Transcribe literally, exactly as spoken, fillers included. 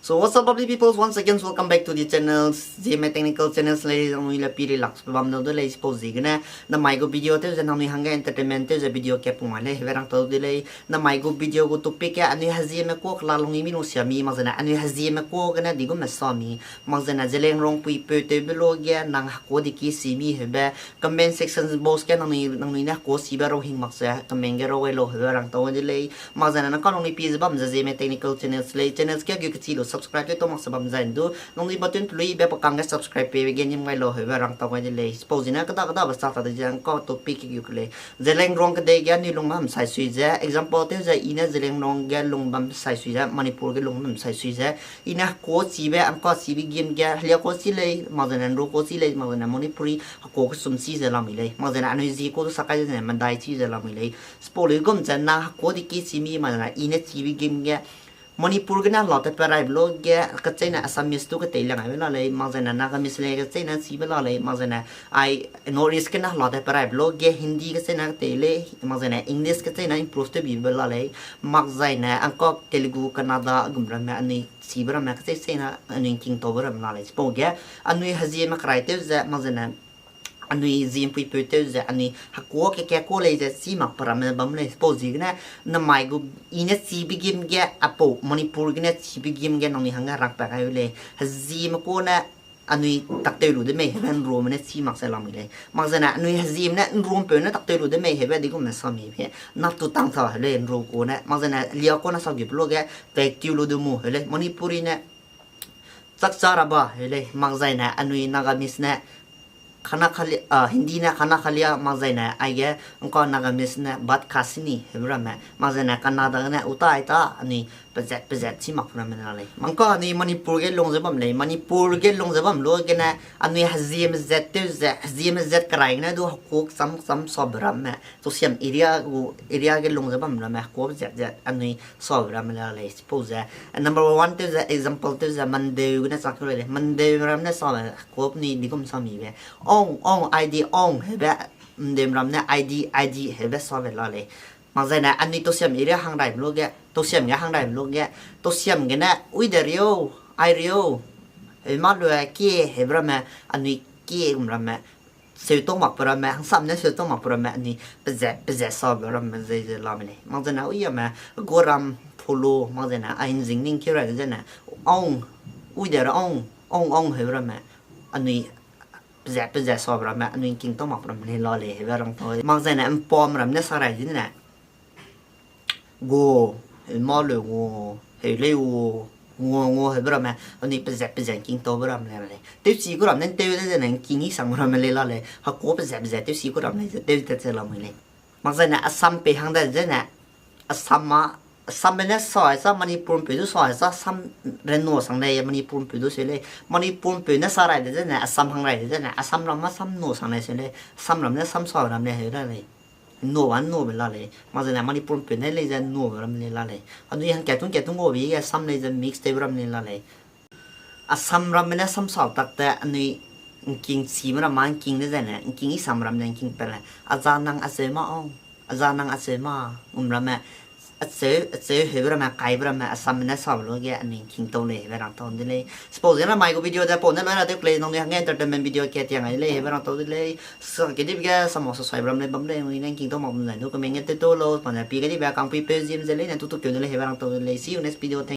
So what's up, lovely peoples? Once again, welcome back to the channels. Zeme Technical Channels lei, nangnui le piri lak bam dau de lei, chipau ziegene namai gu video tew ze nangnui hangge entertainment tew ze video kapung ai lei, heube rang tau de lei. Namai gu video gu topic ge anui hezieme kuâ kela lung i mi lung sia mi, mak zene anui hezieme kuâ gene digumme sa mi, mak zene Zeliangrong puipeu tewbe lu ge nang hekuâ diki si mi heube comment section box ge nangnui, nangnui ne hekuâ sibe rau hing mak ze comment ge rau gai lau heube rang tau de lei. Mak zene nang ka nangnui pie ze bam ze Zeme Technical Channels lei, channels ge gu kechi lu subscribe tew tau mak ze bam zai ndu, nangnui button peluibe pakang ge subscribe pebe ge nim gai lau heube rang tau gai de lei. Chipau ziegene keda kedabe sa ta de ze nang ka topic ge gu ke lei. Zeliangrong kedei ge anui lung bam sai sui ze, example tew ze i ne Zeliangrong ge lung bam sai sui ze, Manipur ge lung bam sai sui ze, i ne hekuâ chibe, angka chibe gim ge, helia kuâ chi lei, mak zene nru kuâ chi lei, mak zene Manipuri hekuâ kesum chi ze lamui lei, mak zene anui zi kuâ du sa kai zene medai chi ze lamui lei. Chipau lei gum ze nang hekuâ diki si mi, mak zene i ne chibe gim ge, Manipur gene hela te peraibe lu ge, kecheîne Assamese tu ketei lang aibe la lei, mak zene Nagamese lei kecheîne chibe la lei, mak zene ai North East gene hela te peraibe lu ge Hindi kecheîne ketei lei, mak zene English kecheîne improve tew bibe la lei, mak zaine angka Telugu, Kannada gum ramme anui chibe ramme kecheî cheîne anui ngking taube ramme la lei. Chipau ge anui hezieme kerai tew ze, mak zene anui ziem puipeu tew ze anui hekuâ keke kuâ lei ze chî mak pe ramme bam lei. Chipau ziegene namai gu i ne chibe gim ge, apau Manipur gene chibe gim ge nangnui hangge rakpat gai u lei. Hezieme kuâ ne anui taktew lu de mei heube nrume ne chî mak ze lamui lei. Mak zene anui hezieme ne nrumpeu ne taktew lu de mei heube digumme sa mi be nap tu tang ta heu lei nru kuâ ne. Mak zene lia kuâ ne sa gube lu ge, tei tiu lu du mu heu lei. Manipuri ne chakcharaba heu lei, mak zaine anui Nagamese ne khana khalia, ah, Hindi ne khana khalia, mak zaine aige ngka Nagamese ne bhat khasini heube ramme, mak zaine Kannada gene uta aita anui pezat pezat chî mak ramme la lei. Mangka anui Manipur ge lung ze bam lei, Manipur ge lung ze bam lu gene anui hezieme zat tew ze, hezieme zat kerai gene du hekuâ kecham kecham sabe ramme, tausiam area gu, area ge lung ze bam ramme hekuâ pezat zat anui sabe ramme la lei. Chipau ze number one tew ze, example tew ze, Mandeu gene chak lei. Mandeu ramme ne sabe hekuâ penui digumme sa mi be, ong, ong, I D, ong heube, Mandeu ramme ne I D, I D heube sabe la lei. Mak zaine anui tausiam area hang rai lu ge, tausiam ge hang rai lu ge, tausiam gene, ui de riu, ai riu, heu ma lu kie heube ramme, anui kie gum ramme, seu tau mak pe ramme, hangsam ne seu tau mak pe ramme, anui pezat pezat sabe ramme zei ze lamui lei. Mak zaine ui ame, goram, pulu, mak zaine ai nzing ning keu rai de zene, ong, ui de ra ong, ong, ong heube ramme, anui pezat pezat sabe ramme, anui ngking tau mak pe ramme lei la lei heube rang tau. Mak zaine mpam ramme ne sa rai zene, gu, heu ma lu gu, heu lei gu, gu, gu heube ramme, anui pezat pezat ngking taube ramme lei la lei. Tewchi gu ramme ne tew de zene ngking i sang ramme lei la lei. Hekuâ pezat pezat tewchi gu ramme lei ze tew tat ze lamui lei. Mak zaine Assam pei hang de zene, Assam ma, Assam ne sa ai sa, Manipur mpeu du sa ai sa, Assam reno sang lei, Manipur mpeu du seu lei. Manipur mpeu ne sa rai de zene, Assam hang rai de zene, Assam ramme Assam no sang lei seu lei. Assam ramme ne Assam sa ramme lei heu la lei. No a no be la lei. Mak zaine Manipur mpeu ne lei ze no be ramme lei la lei. Anui hangkat tung kat tung gu be ge Assam lei ze mix tew be ramme lei la lei. Assam ramme ne Assam sau tak te anui ngking chime ramme ngking de zene, ngking i sam ramme ne ngking pe le. Aza nang acheu ma ong, aza nang acheu ma, um ramme, acheu, acheu heube ramme, kaibe ramme, Assam ne sabe lu ge anui ngking tau lei heube rang tau de lei. Suppose na mai gu video de pau ne loi ra tew ke lei, nangnui hangge entertainment video ka tiang ai de lei heube rang tau de lei. Sa kedibe ge samau subscribe ramme lei bam lei, nangnui ne ngking tau mak bam zai du comment ge tew tau lau, pa ne pi kedibe kangpui peu ziem ze lei ne tu tu keu de lei heube rang tau de lei. See you next video. Thank